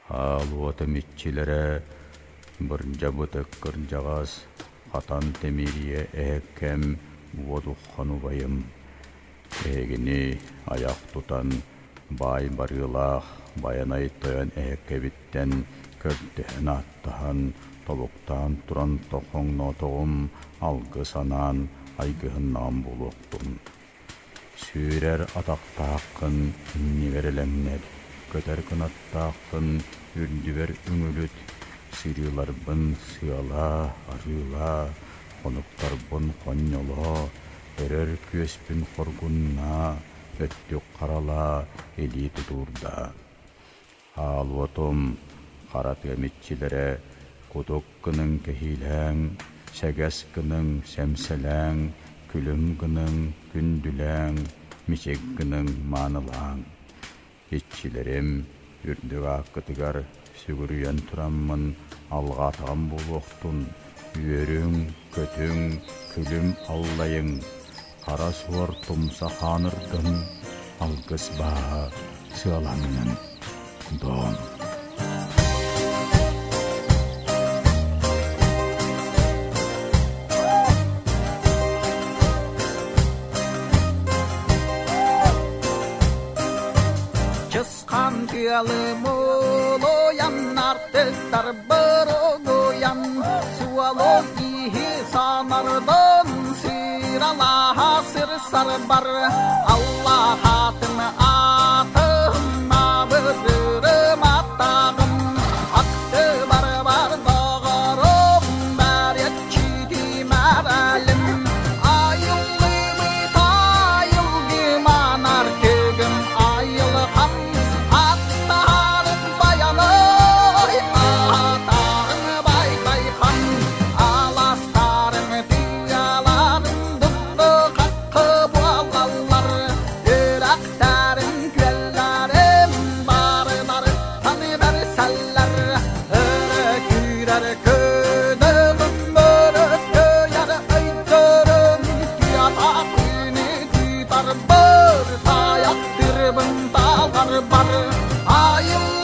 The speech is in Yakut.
Аал уотум иччилэрэ бырдьабытык кырдьаҕас, хатан тимириэ эһэккэм уодуххан убайым. Эһигини айах тутан баай барыылаах Байанай тойон эһэккэбиттэн көрдөһөн-ааттаһан, тобуктаан туран тохоҥноотоҕум алгыс анаан айгыһыннаҕым буолуохтун. Сүүрэр атахтааххын иннибэр элэҥнэт, көтөр кынаттааххын үрдүбэр үҥүлүт, сырыыларбын сыалаа, арыылаа, хонуктарбын хонньолоо, өрөр күөспүн хоргуннаа, өттүк харалаа, илии тутуурдаа. Аалуотум, хара тыам иччилэрэ, кутук гыныҥ кэһиилээҥ, сэгэс гыныҥ сэмсэлээҥ, күлүм гыныҥ күндүлээҥ, мичик гыныҥ маанылааҥ. Иччилэрим, үрдүк ааккытыгар сүгүрүйэн тураммын алҕаатаҕым буолуохтун, үөрүҥ, көтүҥ, күлүм аллайыҥ, хара суор тумса хааныргын, алгыс бааһа сыаланнын, Дон. Чысхан тыалы мулуйан, артыктар боругуйан, суолу киһи санардан сыралаһа сырсарбар Аллах атын атын абырырым аттағым атты бар бар доҕорум бәреччити мәрәлім айыллыбыт айылгыман аркыгым айылхан аттарым баяной атарым байтайхан аластарым тыаларым дуппу хаккы буолаллар үрэхтэрим күөллэрим барыларыттан бэрсэллэр өрө күүрэр көнөлүм өрөкөйөр өйдөрүн тыата күнү тыытар быр тайах тырбын талар бар айыл.